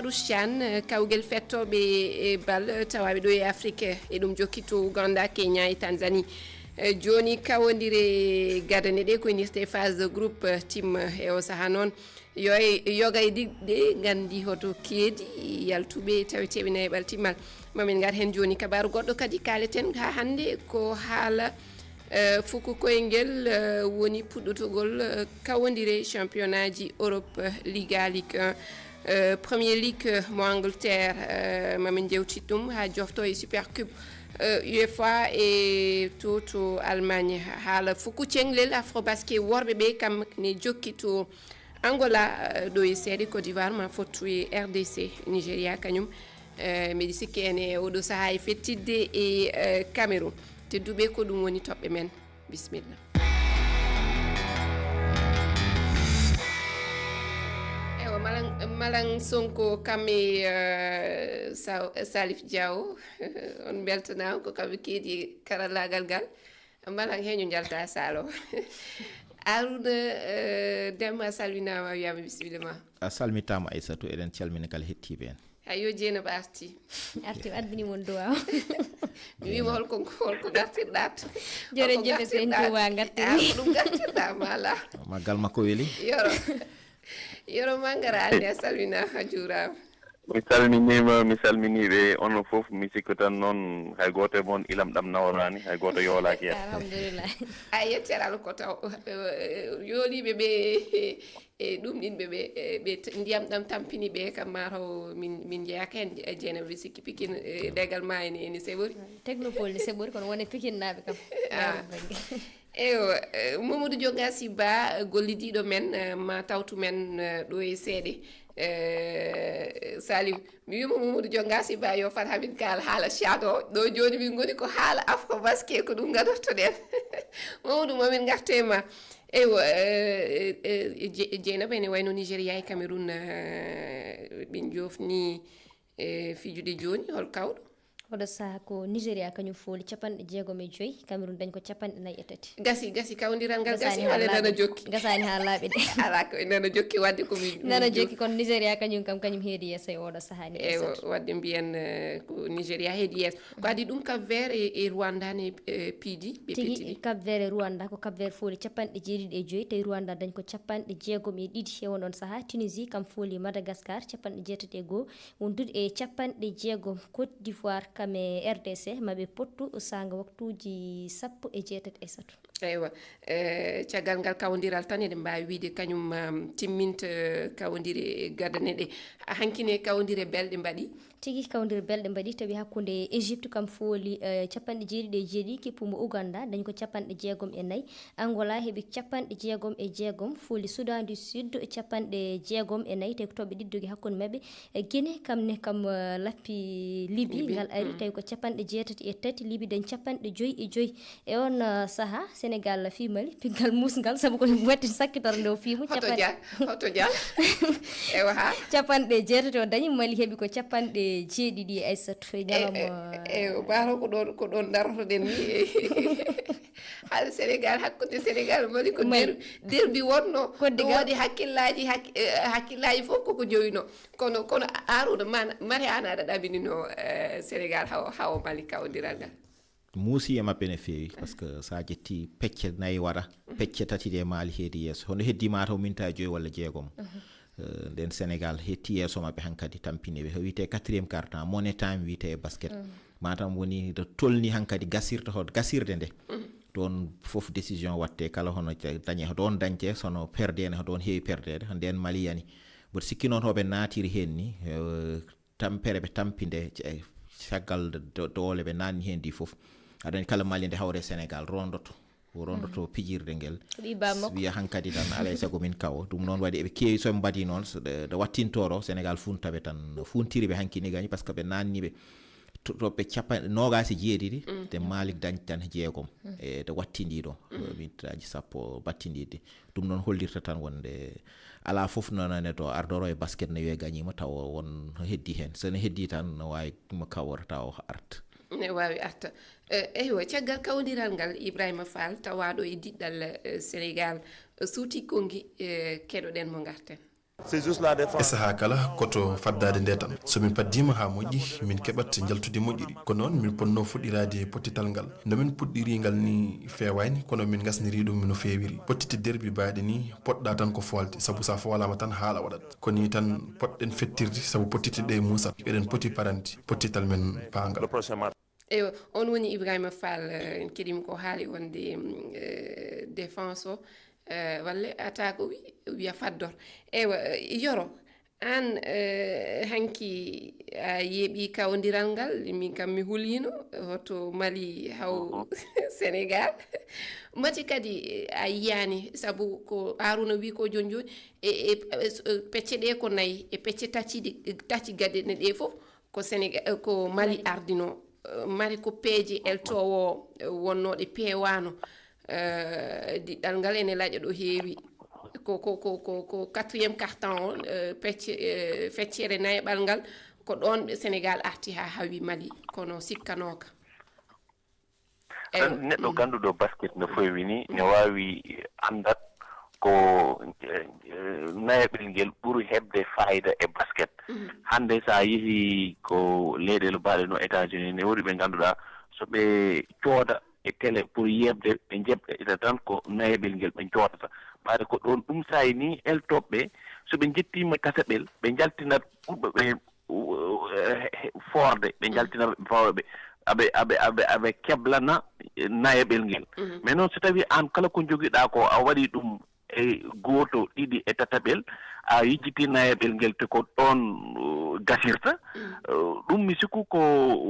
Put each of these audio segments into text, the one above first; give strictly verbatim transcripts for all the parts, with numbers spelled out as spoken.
Rushan, eh, kawgel fettooɓe e bal, eh, tawaaɓe ɗo e Afrik, eh, eɗum jokki to Uganda, Kenya e Tanzanie. Eh, jooni kawondire gadane ɗe ko inirte phase de groupe, eh, tim, eh, e o saha noon. Yo e, yoga e ɗiɗi ɗe nganndi hoto keedi yaltuɓe taweteeɓe nayi e ɓal timmal. Mamin ngar heen jooni kabaaru goɗɗo kadi kaaleten haa hannde ko haala, eh, fuku koyngel, eh, woni puɗɗotogol, eh, kawondire championnat ji Europe, eh, Liga, Ligue un, eh, Premier League, eh, mo Angleterre, eh, mamin jewtit ɗum haa jofto e Super Coupe, eh, UEFA e to, to Allemagne. Haala fuku ceŋlel Afrobasket worɓe ɓe kam ne jokki to Angola, eh, ɗo e seeɗe Côte d'Ivoire ma fottu e R D C, Nigeria kañum. Eh, mbeɗi sikki ene oɗo sahaa e fettidde e, eh, Cameroun. Tedduɓe, ko ɗum woni toɓɓe men. Bisimilla. Ewa, Malang, Malang Sonko kam e, eh, Sa-, Salif Diaw. On mbeltanaama ko kamɓe keedi karallaagal ngal. Malang heño njalta salo. Aruna, eh, Demba, a salminaama, a wiyaama bisimilla ma. A salmitaama, Aissatou, eɗen calmina kala hettiiɓe en. Hay yo Jeynaba arti. Arti, o ardini mon duwaaw. Mi wiima holko, holko gartirɗa to? Jere Holko jefe sen gartirɗa? Tuwa gartini. Ah, ko ɗum gartirɗa, mala. Maggal makko weli. Yoro. Yoro Mangara, Ande, a salminaama, a juuraama. Mi salminiima, mi salminiiɓe onon fof. Mi sikku tan noon hay gooto e mon ilam ɗam naworaani, hay gooto yoolaaki heen. Alhamdulillah. A yetti alal ko taw, eh, yooliiɓe ɓe, e ɗum ɗin ɓe, ɓe, e ɓe t-, ndiyam ɗam tampini ɓe, kam mataw min, min njeyaaka heen, e Jeynaba ɓe sikki pikin, e daggal ma ene, ene seɓori. Technopole ne seɓori, kono wone pikinnaaɓe kam. Ah. Yaaru bannge. Eyo, eh, Mamadou Diongasi Ba, gollidiiɗo men, eh, ma tawtu men, eh, ɗo e seeɗe. Eh, Saliou, mi wiima Mamadou Diongasi Ba yo fat hamin kaal haala chat o. Ɗo jooni min ngoni ko haala Afrobasket, ko ɗum ngadortoɗen. Mamadou, mamin ngarte ma. Eyo, eh, eh, eh, Je-, Jeynaba, ene wayno Nigeria e Cameroun, eh, ɓe jofni, eh, fijude jooni, hol kawɗo? Oɗo saha ko Nigeria kañum fooli capanɗe jeegom e joyi, Cameroun dañ ko capanɗe nayi e tati. Gasi, gasi, kawdiral ngal gasi, Gasaani haa walla nana laaɓi. Jokki? Gasaani haa laaɓi de. Ala ko nana jokki, wadde ko min, nana min jokki, jokki. Kono Nigeria kañum kam, kañum heedi yeeso e oɗo saha ni. Eyo, Aissatou. Wadde mbiyen, eh, ko Nigeria heedi yeeso. Ko adi ɗum Cap Vert e, e Rwanda ne, eh, piidi, ɓe tigi, pettidi. Cap Vert e Rwanda, ko Cap Vert fooli capanɗe jeeɗiɗi e joyi, tawi Rwanda dañ ko capanɗe jeegom e ɗiɗi. E on ɗon saha, Tunisie kam fooli Madagascar capanɗe jeetati e goo, wondude e capanɗe jeegom. Côte d'Ivoire kam e R D C, maɓe pottu saanga waktuuji sappo e jeetati e sato. Eywa, eh, caggal ngal kawdiral tan eɗen mbaawi wiyde kañum, um, timminta kawdire gadane ɗe. Hankine kawdire belɗe mbaɗi. Tigi kawdire belɗe mbaɗi, tawi hakkunde Égypte kam fooli, eh, capanɗe jeeɗiɗi e jeeɗiɗi, kippu mo Ouganda dañi ko capanɗe jeegom e nayi. Angola heɓi capanɗe jeegom e jeegom, fooli Soudan du Sud capanɗe jeegom e nayi, tawi ko toɓɓe ɗiɗi dogi hakkunde maɓɓe. E Guinée kam ne kam, eh, lappi Libi, Libi, ngal ari, mm, tawi ko capanɗe jeetati e tati, Libi dañ capanɗe joyi e joyi. E on, eh, saha, Sénégal fii Mali, piggal musngal, sabu ko watti sakkitor nde o fii mo. Hoto capan-, ja-, hoto ja-, ewa ha. Capanɗe jeetati o dañi, Mali heɓi ko capanɗe jeeɗiɗi e Aissatou e, e, ñalawma. E, e, o baro ko ɗon, ko ɗon darotoɗen ni. Haala Sénégal, hakkunde Sénégal Mali ko Mali. Der-, derbi wonno. Koddigal. Ɗum waɗi hakkillaaji, hak-, eh, hakkillaaji fof koko jowino. Kono, kono Arouna, man, mari an aɗa ɗaminino, eh, Sénégal hawo, hawo Mali kawdiral ngal. Muusi e maɓɓe no feewi, par ce que so a ƴetti pecce nayi waɗa, mhm, pecce tati ɗe Mali heedi yeeso. Hono heddi mataw minta joyi walla jeegom. Mhm. Eh, nden Sénégal hetti yeeso maɓɓe hankadi, tampini ɓe. Ko wiyete quatrième quart-temps, money time wiyete e basket. Mhm. Matam woni to tolni hankadi gasirta hoto, gasirde nde. Mhm. Ɗon fof décision watte, kala hono ca-, dañe, hoto on dañte, sono perdene, hoto on heewi perdede, nden Mali yani. Mboɗo sikki noon hoɓe naatiri heen ni, eh, tampere ɓe tampi nde, ce-, caggal do-, doole ɓe naanni heen ndi fof. Aɗa anndi kala Mali nde hawre Sénégal rondoto. O rondoto, mm, pijirde ngel. Ko ɓii baa makko. Wiya hankadi tan, alay sago min kawo. Ɗum noon waɗi eɓe keewi, so ɓe mbaɗi noon, so ɗe, ɗe wattintoro, Sénégal funta ɓe tan, funtiri ɓe hanki ni gañi, par ce que ɓe naanni ɓe to-, toɓɓe capanɗe noogaas e jeeɗiɗi, mm, te Mali dañ tan jeegom. Mm. E ɗe wattindi ɗo, mm, minitaaji sappo battindiɗi. Ɗum noon hollirta tan wonde alaa fof no nane to ardoro e basket no wiye gañiima tawa won heddi heen. So no heddi tan no waawi mo kawora tawa o arta. Ne waawi arta. Eh, eywa, caggal kawdiral ngal, Ibrahima Fall, tawaaɗo e diɗɗal, eh, Sénégal, eh, suuti Konngi, eh, keɗoɗen mo ngarten. E sahaa kala, ko to faddaade nde tan. So min paddiima haa moƴƴi, min keɓat njaltudi moƴƴiri. Ko noon, min potnoo fuɗɗiraade e pottital ngal. No min puɗɗiri ngal ni feewaani, kono min ngasniri ɗum no feewiri. Pottiti derbi baaɗi ni, poɗɗa tan ko foolde, sabu so a foolaama tan haala waɗat. Ko ni tan poɗɗen fettirde, sabu pottiti ɗe muusat. Eɗen poti parande pottital men paangal. Eywa, on woni Ibrahima Fall, eh, en keɗiima ko haali wonde, mm, eh, défense o, eh, walla attaque o wi-, wiya faddor. Eywa, eh, Yoro, aan, eh, hanki a yeeɓi kawondiral ngal, min kam mi huliino, hoto Mali haw Sénégal. Mati kadi, eh, a yiyaani, sabu ko Arouna wi ko jooni jooni, e, e, e, pecce ɗe ko nayi, e pecce tati ɗi, tati gaɗe ne ɗe fof, ko Sénégal, ko Mali ardino, eh, mari ko peeje eltowo, eh, wonnooɗe peewaano, eh, diɗɗal ngal ene laƴa ɗo heewi. Ko, ko, ko, ko, ko quatrième carton o, eh, pecce, eh, feccere nayaɓal ngal, ko ɗoon Sénégal arti haa hawi Mali, kono sikkanooka. Eywa. Neɗɗo gannduɗo basket no feewi ni, ne waawi anndat ko, eh, eh, nayaɓel ngel ɓuri heɓde faayida e basket. Hannde so a yehi ko leyɗeele baaɗe no États-Unis, ne woodi ɓe ngannduɗaa so ɓe cooda e télé pour yeeɓde, ɓe njeɓɗa ita tan ko nayaɓel ngel ɓe coodata. Ɓaade ko ɗoon ɗum saayi ni eltooɓe ɓe, so ɓe njettiima tataɓel, ɓe njaltinat ɓurɓe ɓe, uh, eh, foorde, ɓe njaltina ɓe foorde ɓe, aɓe, aɓe, aɓe, aɓe keblana, eh, nayaɓel ngel. Mais noon so tawii aan kala ko njogiɗaa ko a waɗi ɗum e gooto, ɗiɗi e tataɓel, a yejjiti nayaɓel ngel te ko ɗoon, uh, gasirta. Uh, ɗum mi sikku ko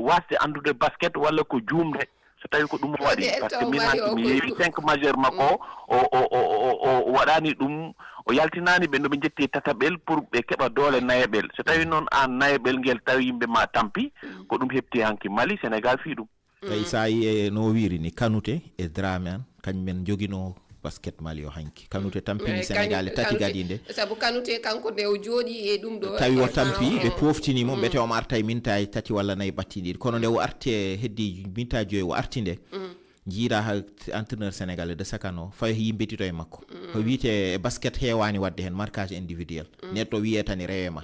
waasde anndude basket walla ko juumde. So tawi ko ɗum o waɗi, par ce que min hanki mi yeewi cinq majeur makko o, o, o, o, o, o waɗani ɗum, o yaltinani ɓe no ɓe jetti tataɓel pour ɓe keɓa doole nayaɓel. So tawi noon aan nayaɓel ngel tawi yimɓe ma tampi, ko ɗum heɓti hanki Mali, Sénégal fii ɗum. Tawi so a yi e no o wiiri ni, Kanute e Dramé an, kañum men joginoo basket Mali o hanki. Kanute tampini Sénégal e tati gadinde. Sabu Kanute kanko nde o jooɗi e ɗum ɗo. Tawi o tampi, ɓe pooftini mo, mbete omo arta e mintaji tati walla nayi battidiɗi. Kono nde o arti e heddi mintaji joyi o arti nde. Jiiɗa ha entraîneur sénégalais de Sakano, fayo yimɓe tito e makko. Ko wiyte e basket heewani wadde hen marquage individuel. Neɗɗo wiye tan e rewe ma.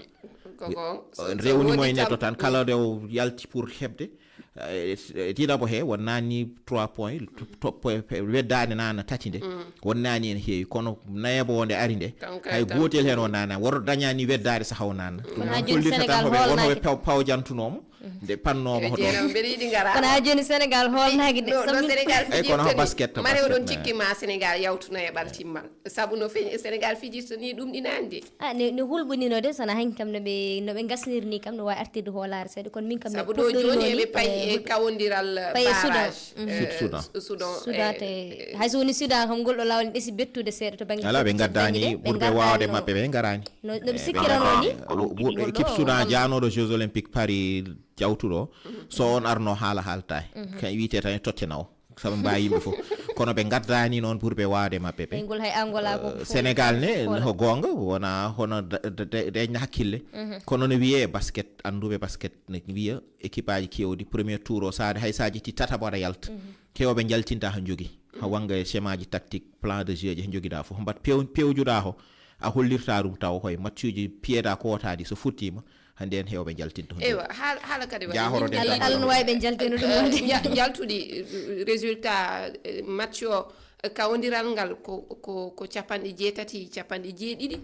Rewni mo e neɗɗo tan, kala nde o yalti pour heɓde. Eh, eh, ɗiɗaɓo he won nani trois points, to- to- po- pe- weddade nana tati nde. Won nani en heewi, kono nayaɓo o nde ari nde, hay gotel hen o nana woto dañani weddade saha o nana. Ɗum Kono ha joni hollirta tan Sénégal hoɓe won hoɓe hoolnaaki. Paw- pawjantunomo nde pannomo hoto. Jeena mbeɗa yiɗi ngara. Kono ha joni Sénégal hoolnaaki de. No, no Sammi- Sénégal Eyyi, kono ha fijirta ni, basket, mare basket oɗon na- cikki ma Sénégal yawtu nayaɓal timmal, sabu no feeñi Sénégal fijirta ni ɗum ɗi nani de. Ah, ne, ne hulɓinino de, sana hanki kam no ɓe, no ɓe gasniri ni kam no wawi artirde hoolare seeɗa, kono min kam mi sabu ɗo puɗɗori joni noon eɓe ni, payi eh, e hulɓe- kawodiral payi e Soudan. Barrage, eh, Sud Sudan. Sou- Soudan, Soudan eh, te eh, hay so woni Soudan kam ngol ɗo lawol ne ɓesi bettude seeɗa to bangge ala ɓe politique gaddani banggue ɗe, ɓe ɓurɓe gardani wawde no- maɓɓe ɓe garani. No- noɓe Eh, sikkirano ɓe ni garani. Wo- wo- Ngol ɗo équipe Soudan kam- janoɗo jeux olympique Paris jawtuɗo, so on arno haala haaltae, kay wiyete tan e tottena o, sabu mbawi yimɓe fof. Kono ɓe gaddani noon pour ɓe wawde maɓɓe ɓe. Ngol hay Angola ko Eh, fof- Sénégal ne fof- ko gonga, wona hono da- da- da- dañna hakkille. Kono no wiye e basket, anduɓe basket ne wiya équipe aji kewɗi premier tour o, sade hay sa ƴetti tataɓo aɗa yalta, kewɓe jaltinta ha jogui, ha wanga e schémaji tactique, plan de jeu ji he joguiɗa fof, mbat pew- pewjuɗa ho, a hollirta ɗum taw koye matchuji piyeɗa kowotadi so futtima, hande en hewɓe jaltinta. Eywa, haala kadi waɗjahoroɗe. Allah no wawi ɓe jaltino ɗum wonde. Jaltuɗi résultat match o, kawodiral ngal ko ko ko capanɗe jeetati, capanɗe jeeɗiɗi,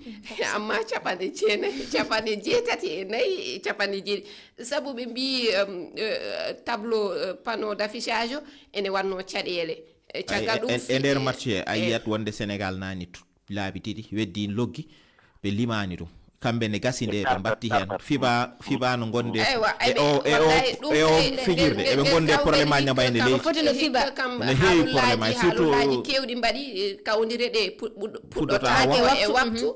amma capanɗe jeenayi, capanɗe jeetati e nayi, capanɗe jeeɗiɗi. Sabu ɓe mbi tableau panneau d'affichage o ene wanno caɗele. Caggal ɗum e nder match he a yiyat wonde Sénégal nani laabi ɗiɗi weddi loggi, ɓe limani ɗum. Kamɓe ne gasi nde ɓe mbatti hen fiba fiba no gonde e o e o e o fijirde eɓe gonde probléme aji na mbayde leydi. Foti no fiba. Ne heewi probléme aji surtout kewɗi mbaɗi kawdire ɗe puɗɗotako e waktu.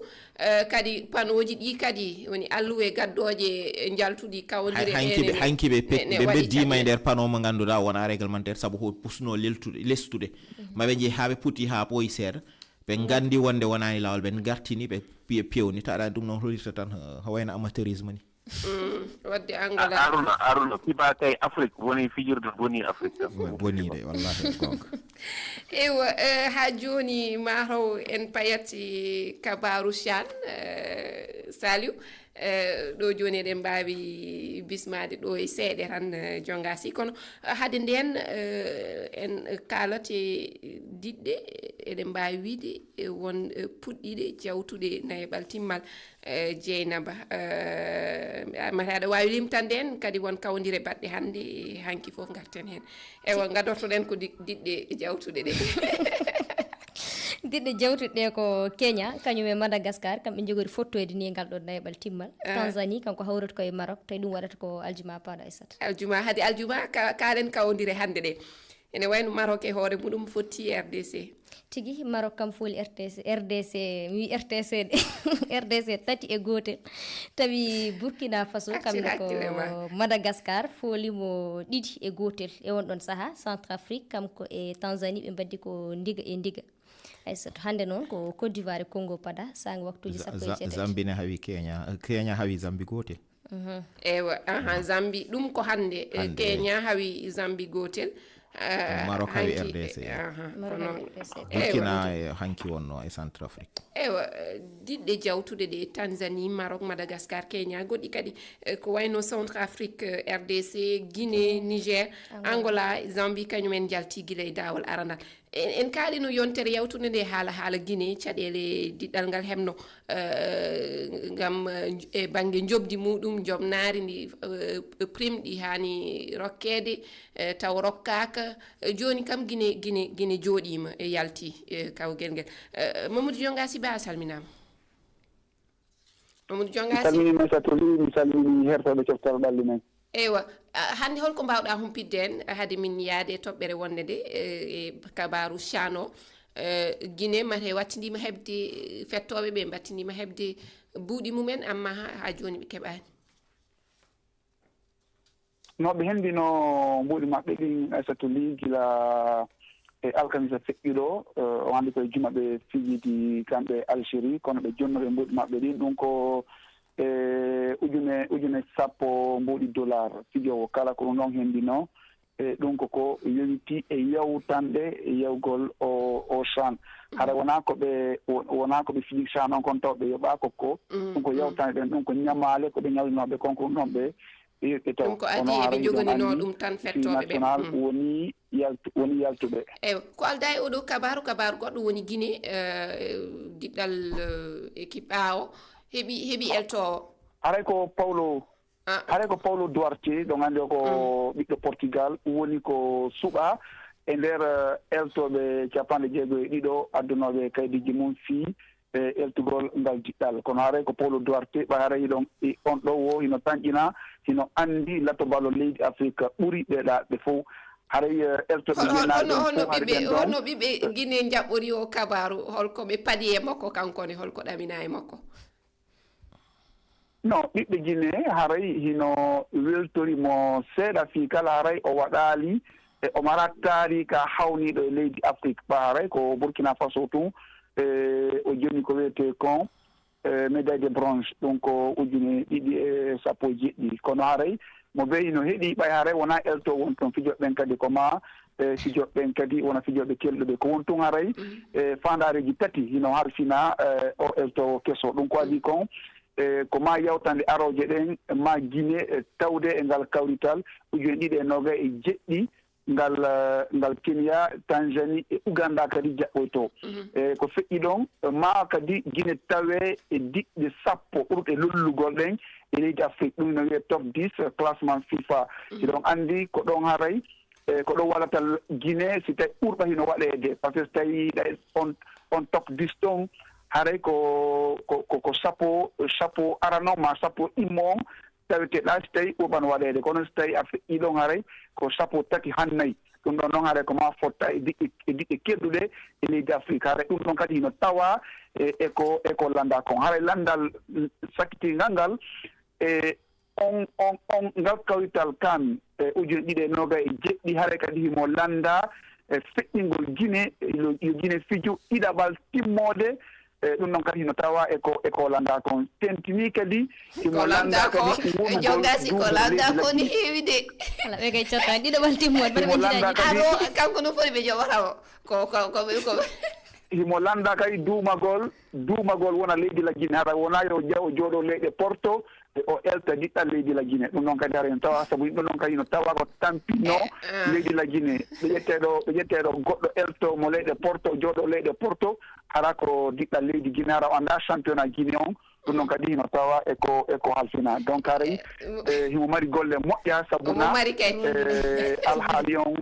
Kadi panoji ɗi kadi woni alluwe gaddoje jaltuɗi kawdire hankiɓe hankiɓe ɓe ɓeddima e nder pano mo ganduɗa wona réglementaire saabu ko pusno leltude lestude. Maɓe jeeyi ha ɓe puti ha ɓooyi seeɗa. Ɓe nganndi wonde wonaani laawol, ɓe ngartini, ɓe piye pewni, ta aɗa anndi ɗum noon holirta tan, eh, ko wayno amateurisme ni. Wadde Angola. Aruna, Aruna, fiba kay Afrique, woni fijirde boni Afrique tan. Boniɗe, wallahi, gonga. Ewa, eh, ha joni, ma taw en payat e kabaru Shan, eh, Saliou. Eh, ɗo joni eɗen mbawi bismade ɗo e seeɗa tan, eh, jonga si. Kono, eh, hade nden, eh, en kalate diɗɗe, eɗen mbawi wiide, eh, won, eh, puɗɗiɗe jawtuɗe nayaɓal timmal. Eh, Jeynaba, eh, mata aɗa wawi limtande en kadi won kawdire baɗɗe hannde e hanki fof garten heen. Ewa, gadortoɗen ko di-, diɗɗe jawtuɗe ɗe. Diɗɗe jawtuɗe ɗe ko Kenya, kañum e Madagascar, kamɓe njogori fottoyde ni e ngal ɗo nayaɓal timmal. Ah. Tanzanie, kanko hawrata ko e Maroc, tawi ɗum waɗata ko aljuma paɗo Aissata. Aljuma, hade aljuma, ka-, kaalen kawdire hannde ɗe. Ene wayno Maroc e hoore muɗum fotti R D C. Tigi, Maroc kam fooli R T C, R D C, mi wi R T C de, R D C tati e gootel. Tawi Burkina Faso kam ne ko Madagascar fooli mo ɗiɗi e gootel. E on ɗon saha, Centrafrique kam ko e Tanzanie ɓe mbaddi ko ndiga e ndiga. Aysatu, hannde noon ko Côte d'Ivoire e Congo pada, saanga waktuuji Za-, sappo e Za-, jeetati. Zambie ne hawi Kenya, Kenya hawi Zambie gootel. Mhm. Ewa, aha, Zambi, ɗum ko hannde, eh, Hannde, Kenya hawi Zambi gootel. Eh, Maroc hawi hanki, R D C. Eh, aha, Maroc ko noon. Hawi R D C. Ewa, Burkina noon. E hanki wonno e Centrafrique. Ewa, eh, diɗɗe jawtuɗe ɗe, Tanzanie, Maroc, Madagascar, Kenya, goɗɗi kadi, eh, ko wayno Centrafrique, eh, R D C, Guinée, Niger, Angola. Angola, Zambie, kañum en njalti gila e daawol aranal. En, en kaalino yontere yawtunde nde haala, haala Guinée, caɗeele diɗɗal ngal heɓno, eh, ngam, eh, nj-, e bannge njoɓdi muɗum, njoɓnaari ndi, eh, prime ɗi haani rokkeede, eh, taw rokkaaka. Eh, jooni kam Guinée, Guinée, Guinée jooɗiima e yalti, eh, kawgel ngel. Eh, Mamadou Dionga Siba, a salminaama. Amadou Dionga. Mi salmini Maïssa Toly, mi salmini hertoɓe coftal ɓalli men. Eywa, a, hannde holko mbawɗa humpitde en, hade min yaade e toɓɓere wonde nde, e, e kabaru Chan o, e, Guinée mate wattindiima heɓde fettooɓe ɓe, mbattindiima heɓde buuɗi mumen, amma ha, ha jooni ɓe keɓaani. No ɓe hendino mbuuɗi maɓɓe ɗin, Aysatu Ly, gila e alkamisa feƴƴuɗo, eh, o anndi koye juma ɓe fijidi kamɓe Algérie, kono ɓe jonnori e mbuuɗi maɓɓe ɗin. Ɗum ko, eh, ujune, ujune sappo mbuuɗi dollar fijoowo kala, ko ɗum ɗon hendino. E ɗum ko ko yowiti e yawtanɗe e yawgol o, o Chan. Hara wonaa ko ɓe, wo-, wonaa ko ɓe fiji Chan on kon taw ɓe yoɓaa ko ko. Mm, ɗum ko mm. Yawtanɗe ɗen, ɗum ko ñamaale ko ɓe ñawlinooɓe kon, ko ɗum ɗon ɓe Ɓe, ɓe taw. Ɗum ko adii eɓe joganino ɗum tan fettooɓe ɓe. National woni yaltu-, woni yaltuɓe. Eywa, ko aldaa e oɗo kabaaru, kabaaru goɗɗo woni Guinée, eh, diɗɗal, eh, équipe A o, heɓi, heɓi eltoowo. Haray ko Paulo, ah, haray ko Paulo Duarte, ɗon anndi o ko ɓiɗɗo Portugal, woni ko suɓaa e nder, eh, eltooɓe capanɗe jeego e ɗiɗo addunooɓe kaydiiji mum fii e eltugol ngal diɗɗal. Kono haray ko Paulo Duarte, ɓay haray hiɗon, i-, on ɗo wo hino tanƴina, hino anndi lato balo leydi Afirika ɓuri ɓe ɗa ɓe fow. Haray, eh, eltoɓe Hol-, hol-, Guinée naaɓe holno, ɓen holno fow haray ɓiɓɓe, ɓen ɗon, holno ɓiɓɓe Guinée njaɓɓori o kabaaru? Holko ɓe paɗi e makko kanko ne? Holko ɗaminaa e makko? No, ɓiɓɓe Guinée haray hino weltori mo seeɗa fii kala haray o waɗaali e o mara taarika hawniiɗo e leydi Afrik. Ɓa haray ko Burkina Faso tun, e o jonni ko wiyetee kon, e, médaille de bronze, ɗum ko ujune ɗiɗi e sappo e jeɗɗi. Kono haray mo bee hino heɗi, ɓay haray wonaa elto won ton, fijooɓe ɓen kadi ko ma, e, fijooɓe ɓen kadi wona fijooɓe kelɗuɓe. Ko won tun haray, e, faandaareeji tati hino halfina, e, o elto keso. Ɗum ko adii kon, e, ko ma yawtande arooje ɗen, ma Guinée, e, tawde e ngal kawrital ujune ɗiɗi e noogay e jeɗɗi, ngal, eh, ngal Kenya, Tanzanie e Uganda kadi jaɓɓoyto. Mhm. E ko feƴƴi ɗon, ma kadi Guinée tawe e diɗɗe sappo ɓurɗe lollugol ɗen e leydi Afrik. Ɗum no wiyee top dix, eh, classement fifa. Mhm. Hiɗon anndi ko ɗon haray, e ko ɗon wallata Guinée si tawi ɓurɗo hino waɗeede. Par ce que si tawi ɗay on, on top dix ɗon, haray ko, ko, ko, ko sappo, sappo arano ma sappo ɗimmo on, taweteɗaa si tawi ɓurɓano waɗeede. Kono si tawi a feƴƴii ɗon haray ko sappo tati haa nayi. Ɗum ɗon noon haray ko maa fotta e diɗɗe, e diɗɗe kedduɗe e leydi Afirika. Haray ɗum ɗon kadi hino tawaa e, e ko, e ko lanndaa kon. Haray lanndal, mm, sakkitingal ngal, e on, on, on ngal kawital kan e ujune ɗiɗi e noogay e jeɗɗi, haray kadi himo lanndaa e feƴƴingol Guinée, yo, yo Guinée fiju ɗiɗaɓal timmoode E ɗum noon kadi hino tawa e ko, e ko lannda kon. Tentinii kadi himo lannda kadi wonugol jongaasi ko lannda ko ni heewi de. Ala ɓe kay cotta ɗiɗo ɓal timmoɗe mbaɗa ɓe jiɗaji aro. Kanko no foti ɓe joɓata o ko ko ko ɓe ko. Himo lannda kadi duumagol, duumagol wona leydi la Guinée, hara wona yo ja- o jooɗo leyɗe Porto, e o elta diɗɗal leydi la Guinée. Ɗum noon kadi hara hino tawa, sabu ɗum noon kadi hino tawa ko tampinno leydi la Guinée. Ɓe ƴetteɗo, ɓe ƴetteɗo goɗɗo elto mo leyɗe Porto, jooɗo leyɗe Porto, hara ko diɗɗal leydi Guinée, hara o annda championnat Guinée on. Ɗum noon kadi hino tawa e ko, e ko halfina. Donc haray, e, himo mari golle moƴƴa sabu na, e, alhaali on,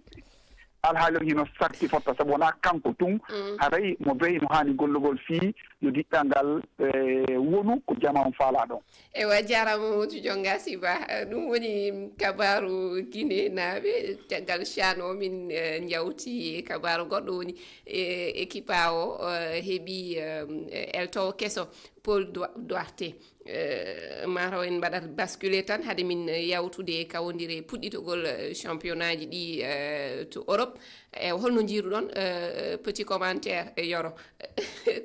alhaali on hino sarti fotta sabu wona kanko tun, haray mo beyi no haani gollugol fii yo diɗɗal ngal, e, wonu ko jama on faalaa ɗon. Ewa, jarama Mamadou Jonga Siba. Eh, ɗum woni kabaru Guinée naaɓe. Caggal Chan o min, eh, njawti kabaru goɗɗo woni, eh, équipe o, eh, heɓi, eh, eltowo keso Paul Dua- Duarte. Eh, mataw en mbaɗat bascule tan hade min yawtude e kawondire puɗɗitogol, eh, championnat ji ɗi, eh, to Europe. E holno njiiruɗon, eh, petit commentaire e Yoro?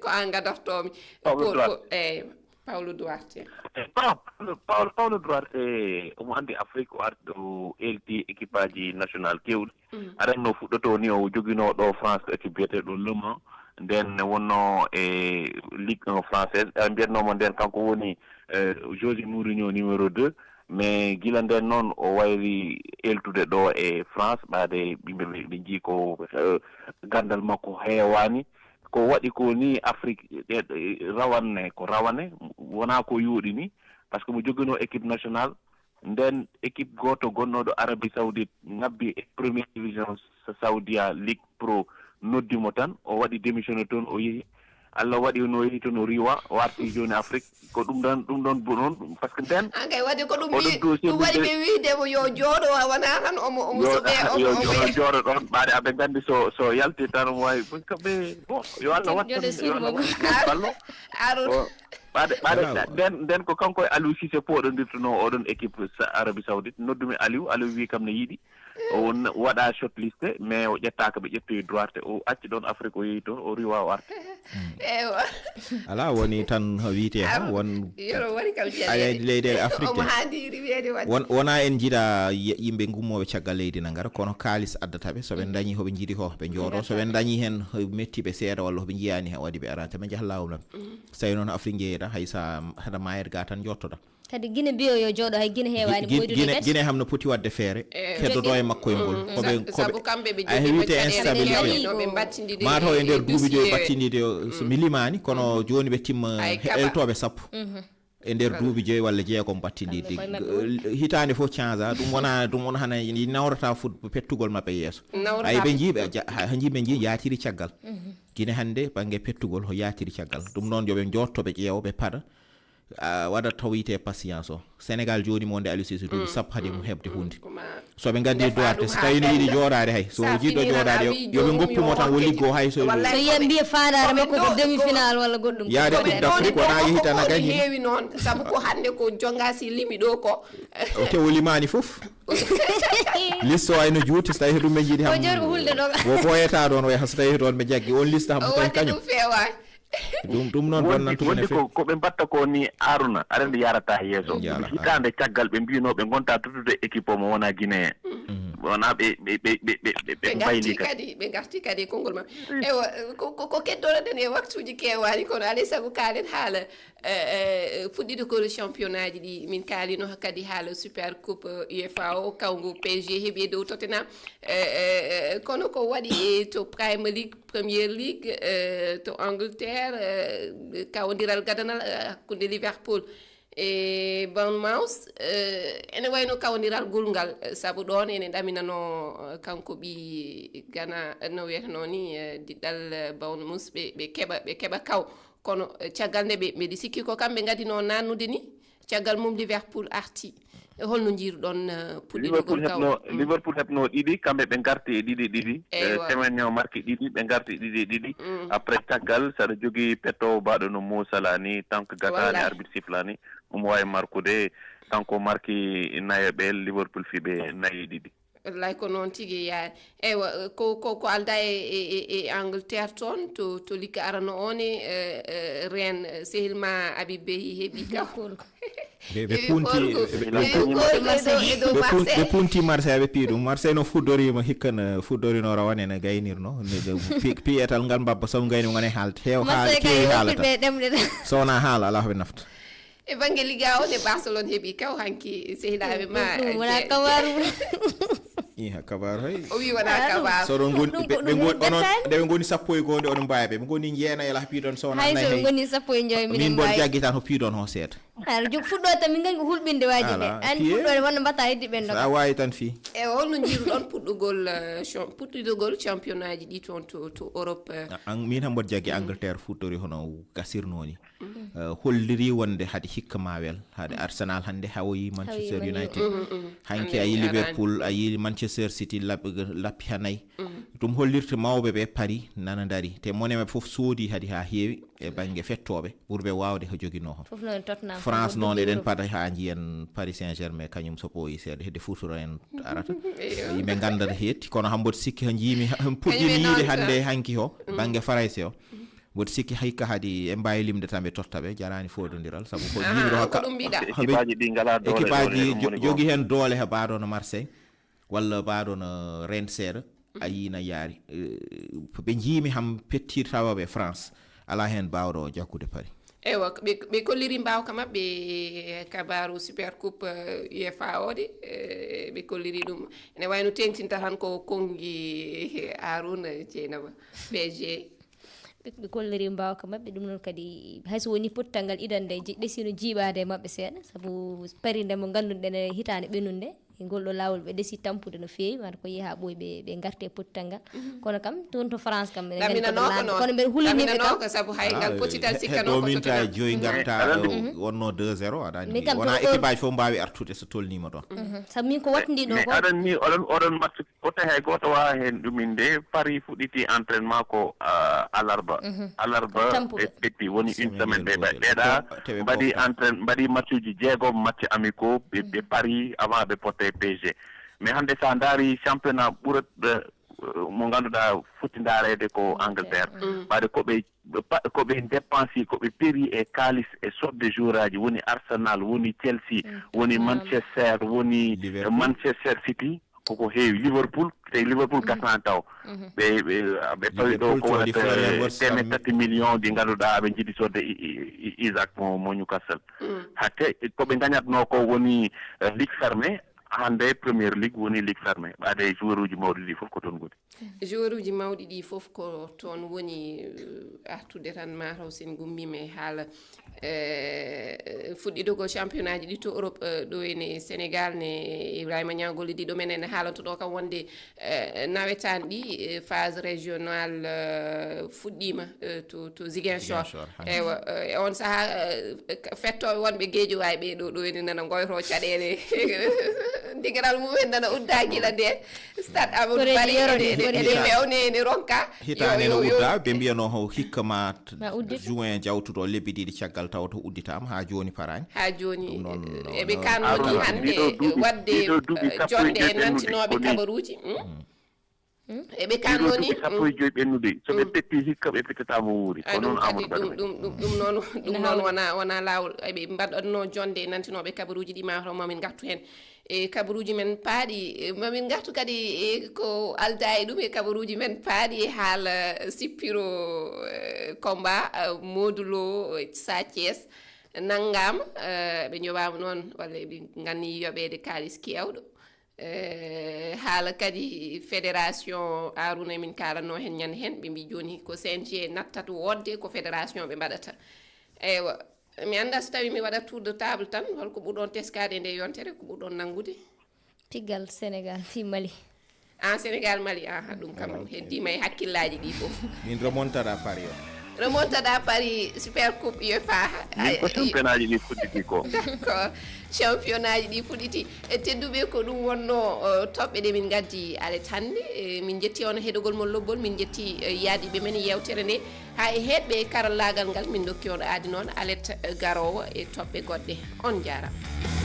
Ko an gadartomi. Paul Duarte. Paulo Duarte. Eh, Pa- Paulo, Paulo, Paulo Duarte, omo anndi Afrique, o arti ɗo, elti équipe aji national keewɗi. Aɗa anndi no fuɗɗotoo ni, o joginoo ɗo France, ko équipe biyeteeɗo Le Mans. Nden wonno e Ligue un française. Ɓe mbiyatnoo mo nden kanko woni, eh, José Mourinho numéro deux. Mais gila nden noon o wayri eltude ɗo e France, ɓaade yimɓe ɓe, ɓe njii ko, eh, ganndal makko heewaani. Ko waɗi ko ni Afrique, ɗe, ɗe rawane, ko rawane, wonaa ko yooɗi ni, parce que mo joginoo équipe nationale, nden équipe gooto gonnooɗo Arabie Saoudite ŋabbi e première division Sa- Saoudia Ligue Pro, noddi mo tan, o waɗi démissionné toon, o yehi. Allah waɗi no yehi toon, o riiwa, o arti jooni Afrique. Ko ɗum ɗon, ɗum ɗon bo noon, parce que nden an kay waɗi ko ɗum oɗon wi- dossier ɗum ɗum waɗi de- ɓe wiide mo yo jooɗo, wa- wonaa tan omo, omo yo soɓe, omo, yo omo jooɗo, jooɗo ɗon. Ɓaade aɓe nganndi so, so yalti tan omo waawi, parce que ɓe, bon, yo Allah wattan, jooɗo yo suudu Allah makko. Wattan ballo. Aaron. Bon, ɓaade, ɓaade, Bravo. Nden, nden ko kanko e Aliou Cissé pooɗondirtunoo oɗon équipe Sa- Arabie Saoudite. Noddumi Aliou, Aliou wi kam ne yiɗi. O won- waɗa shortlist, mais o ƴettaaka, ɓe ƴettoyi Duarte, o acci ɗon Afrique, o yehi toon, o riiwa, o arti. Ewa. Alaa, woni tan wiite ha Aaron, won Yoro woni kam ay, ay, jaleeɗe. Leyɗeele Afrique Omo ɗe. Haandi riiweede waɗde. Won- wona en njiɗa y- yimɓe gummooɓe caggal leydi na ngara, kono kaalis addata ɓe. So ɓe ndañi hoɓe njiɗi ko, ɓe njooɗo. So ɓe ndañi heen metti ɓe seeɗa walla hoɓe njiyaani heen, waɗi ɓe ara tan, ɓe njaha laawol maɓɓe. So tawi noon Afrique njeeyata, hay sa haɗa maayirga tan njottoɗa. Kadi Guinée mbiyo yo jooɗo, hay Guinée heewaani Gi- moytude Guinée, kadi. Guinée ham no poti waɗde feere, eh, keddoto e makko e ngol. Ko ɓe, ko sabu ɓe, kamɓe ɓe ay, jogii wiyete instabilité. Mataw e nder duuɓi joyi battindiiɗe o, so mi limaani, kono jooni ɓe timma eltooɓe sappo. E nder duuɓi joyi walla jeegom battindiiɗi. Hitaande fof change a, ɗum wona, ɗum wona hana nawrata foot pettugol maɓɓe yeeso. Ay, ɓe njii, ɓe ja- ha- ha njii, ɓe njii yaatiri caggal. Guinée hannde bannge pettugol ho yaatiri caggal. Ɗum noon yo ɓe njotto, ɓe ƴeewa, ɓe paɗa. A waɗat taw wiyetee patience o. Sénégal jooni mo nde Aliou Cissé duuɓi sappo hade mo heɓde huunde. So ɓe ngaddi Duarte, so tawi no yiɗi jooɗaade hay, so jiɗɗo jooɗaade, yo ɓe ngoppu mo tan, o liggo hay so. So yiya mbiya faandaare makko ko demi final walla goɗɗum. Yaade Coupe d'Afrique wona yehi tan a gañi. Heewi noon, sabu ko hannde ko Jonga si limi ɗo ko. O te o limaani fof. Liste o ayno juuti, so tawi ko ɗum ɓe njiɗi ham. Ko boyata ɗon, o yaha so tawi ko ɗon ɓe jaggi on liste ham, so tawi kañum. Ɗum, ɗum noon wonti, bonnantu wonti ko, ko ɓe mbatta ko ni, Aruna, aɗa anndi yarata yeeso. Hitaande caggal ɓe mbiyno ɓe ngonta tottude équipe o mo wona Guinée. Wona ɓe, ɓe, ɓe, ɓe, ɓe, ɓe mbayli kadi. Ɓe ngarti kadi e konngol maɓɓe. Ewa, ko, ko, ko keddoɗen e waktuuji keewaani, kono alay sago kaalen haala, eh, eh, fuɗɗiiɗo ko championnat ji ɗi min kaalino kadi haala Super Coupe, eh, U F A o, kawngu P S G heɓi e dow Tottenham. Eh, eh, eh, kono ko waɗi e to Premier League, Premier League, eh, to Angleterre, eh, kawondiral gadanal, eh, hakkunde Liverpool e Bournemouth, eh, ene wayno kawondiral gulngal, eh, sabu ɗoon ene ɗaminanoo, eh, kanko ɓii Gana, eh, no wiyetenoo ni, eh, diɗɗal, eh, Bournemouth, ɓe, ɓe keɓa, ɓe keɓa kaw. Kono, eh, caggal nde ɓe, mbeɗi sikki ko kamɓe ngadinoo naannude ni, caggal mum Liverpool arti. E holno njiiruɗon, eh, puɗɗiɗo Liverpool gol kaw? Heɓno, Liverpool heɓno ɗiɗi, kamɓe ɓe ngarti e ɗiɗi ɗiɗi. Eh, Semenyo marki ɗiɗi, ɓe ngarti ɗiɗi ɗiɗi. Après caggal, saɗa jogii petto baɗo no Mo Salah ni, tant que gataani, arbitre sifflaani, omo waawi markude, kanko marki nayo ɓe, Liverpool fiɓe nayi ɗiɗi. Wallay ko noon tigi yaari. Eywa, ko, ko, ko alda e, e, e, e Angleterre toon, to, to ligue arano o ne, eh, eh, Rennes, eh, sehil ma Habib Beye heɓi kaw. Ɓe, ɓe Heɓi punti, ɓorgo. Ɓe, ɓe, Heɓi ɓe, ɓorgo e dow, e dow ɓe pun-, ɓe Marseille. Punti Marseille, ɓe piyi ɗum. Marseille no fuɗɗoriima hikka no fuɗɗorino rawane no gaynirno. Ne, ne, pi-, piyet al ngal mbabba sabu gayni ngone haalde. Heew haala, Marseille keewi kay haalata. Woppitɓe ɗemɗe tan. So wonaa haala, alaa ko ɓe nafta. E bannge Liga o ne, Barcelone heɓi kaw hanki sehilaaɓe ma. Ɗum, ɗum wonaa je-, kabaru. Iha, kabaru hay. O wi wonaa Ah, ɗum, kabaru. So ɗon ngoni, ɗum ɓe, ko ɓe ɗum ngoni, onon, bettaani. Nde ɓe ngoni sappo e goonde, onon mbaawi ɓe. Ɓe ngoni jeena e lah piɗon, so wonaa Hay nayi so ɓe hay. Ngoni sappo e joy, minen Min mboɗo mbaawi. Jaggi tan ko piɗon ho seeɗa. Aɗa jog fuɗɗo tan, min ngoni ko hulɓinde waaji ɓe. Ala, An piye. Fuɗɗoɗe wonno mbatta heddi ɓen ɗo. Sa waawi tan fi. E holno njiiruɗon puɗɗugol, eh, cham-, puɗɗugol championnat ji ɗi toon to, to Europe, eh? A-, an-, min han mboɗo jaggi Angleterre fuɗɗori hono gasirnoo ni. Eh, holliri wonde hade hikka ma wel, hade Arsenal hannde hawoyi Manchester Hawoyi Man U. United. Hanki Hannde a yi mi araani. Liverpool, a yi Manchester City lab-, lappi ha nayi. Ɗum hollirta mawɓe ɓe Paris nana ndari. Te mone maɓɓe fof soodi hadi ha heewi e bannge fettooɓe ɓurɓe waawde ko joginoo hon. Fof noon Tottenham, France fof noon eɗen ɗum. Paada ha njiyen Paris Saint-Germain kañum so ɓooyi seeɗa hedde furtoro en arata. Eyo. Yimɓe nganndata heetti, kono hamboto sikki ha njiimi ha, puɗɗimi yiide hannde e hanki ho, bannge Farayse o. Mboɗo sikki hikka hadi en mbaawi limde tan ɓe totta ɓe, jaraani foodondiral, sabu ko Ah, yimɓe ko hakka ɗum mbiɗa. Ekipaji ɗi ngala doole, équipeaji doole, ɗum jo-, woni jogi goonga. Heen doole he baaɗo no Marseille, walla baaɗo no Rennes seeɗa, a yii na yaari. Eh, ɓe njiimi ham pettir tawa ɓe France, alaa heen baawɗo jaggude Paris. Eywa, ɓe, ɓe kolliri mbaawka maɓɓe e kabaaru Super Coupe, eh, UEFA o de, eh, ɓe kolliri ɗum. Ene wayno teŋtinta tan ko konngi Harouna Dieynaba, P S G. Ɓe, ɓe kolliri mbaawka maɓɓe, ɗum noon kadi, hay so woni pottal ngal idan nde je-, ɗesino jiiɓaade e maɓɓe seeɗa, sabu Paris nde mo ngannduɗen e hitaande ɓennude, e ngol ɗo laawol ɓe ɗesi tampude no feewi, wata ko yehi haa ɓooyi ɓe, ɓe ngarte e pottal ngal. Mhm. Kono kam, toon to France kam, ɓe ngandi ko ɓe laamɓe. Kono mbeɗa hulini ɓe kam. Ɗaminanooka sabu hay ngal Ah, potital he-, sikkanoo ko heɗo min to tawi joyi ngarta, wonno deux zéro, wonno deux zéro, aɗa anndi. Min kam wonaa to équipeaji fof mbaawi artude so tolniima ɗoon. Mhm. Sabu min ko waɗndi ɗo mais ko aɗa anndi oɗon, oɗon match Wota hay gooto waawa heen ɗum innde. Paris fuɗɗiti entraînement ko, ah, alarba. Mhm. Alarba ɓe petti, woni une semaine ɓe ɓe-, ɓeeɗa mbaɗi entraîne-, mbaɗi matchuji jeegom, match amicaux, ɓe, ɓe Paris avant ɓe potte P S G. Mais hannde so a ndaari championnat ɓurata, eh, mo ngannduɗaa foti ndaareede ko Angleterre. Ɓaade ko ɓe, ɓe pa-, ko ɓe dépensi, ko ɓe peri e kaalis e sodde joueur aji, woni Arsenal, woni Chelsea, woni Manchester, woni Manchester City. Koko heewi. Liverpool, te Liverpool gasnaani taw. Ɓe, ɓe, ɓe pawi ɗo ko wonata teemeɗɗe tati million ɗi ngannduɗaa ɓe njiɗi sodde I-, I-, I-, Isaac mo, mo Newcastle. Hatte ko ɓe ngañatnoo ko woni, eh, ligue fermée, hannde Premier League woni ligue fermée. Ɓaade joueur uji mawɗi ɗi fof ko toon ngoni. Joueur uji mawɗi ɗi fof ko toon woni, eh, artude tan mataw sen gummiima e haala. Eh, fuɗɗidogol championnat ji ɗi to Europe, eh, ɗo ene Sénégal ne Ibrahima Niang gollidiiɗo men ene haalanto ɗo kam wonde, eh, nawetaan ɗi, eh, phase régionale, eh, fuɗɗiima, eh, to, to Ziguinchor. Ziguinchor, hannde. Eywa, eh, e on sahaa, eh, fettooɓe wonɓe Guédiawaye ɓe ɗo, ɗo ene nana ngoyto caɗeele. Ndigaral mumen nana udda gila nde. Stade Amadou Barry ene, ene, ene fewne, ene ronka. Hitaande no udda, ɓe mbiyanoo ho hikka ma t-, juin jawtuɗo lebbi ɗiɗi caggal tawa to udditaama, haa jooni paraani. Haa jooni, ɗum noon, eɓe kaannoo ni hannde waɗde, eh, jonde e nantinooɓe kabaruuji. Hmm? Eɓe kaannoo ni, sappo e joy ɓennude. So ɓe petti hikka, ɓe pettata mo wuuri. Ko noon Amadou Barry. Ɗum, ɗum, ɗum, ɗum noon, ɗum noon wona, wona laawol. Eɓe mbaɗatnoo jonde e nantinooɓe kabaruuji ɗi, ma taw ma min ngartu heen. E kabaruuji men paaɗi, e, ma min ngartu kadi e ko aldaa e ɗum e kabaruuji men paaɗi e haala, eh, sippiro, eh, combat, eh, Modou Lo, eh, Sa Thies nanngaama, eh, ɓe njoɓaama noon, walla eɓe nganni yoɓeede kaalis keewɗo. Eh, haala kadi fédération, Arouna min kaalatnoo heen ñande heen, ɓe mbi jooni ko C N G nattata woodde, ko fédération ɓe mbaɗata. Eywa. Mi anndaa so tawii mi waɗat tour de table tan, holko ɓurɗon teskaade e nde yontere, ko ɓurɗon nanngude? Piggal Sénégal fii Mali. Ah, Sénégal Mali, aha, ɗum kam heddiima e hakkillaaji ɗi fof. Min remontada Paris o. Remontada Paris, Super Coupe UEFA. Min ko championnat ji ɗi fuɗɗiti ko. D'accord. Championnat ji ɗi fuɗɗiti. E tedduɓe, ko ɗum wonnoo, eh, toɓɓe ɗe min ngaddi alet hannde. Eh, min njetti on heɗogol mon lobbol, min njetti, eh, yaadiiɓe men e yeewtere nde. Haa e heɗɓe e karallaagal ngal, min ndokki on aadi noon alet garoowo e toɓɓe goɗɗe. On njaaraama.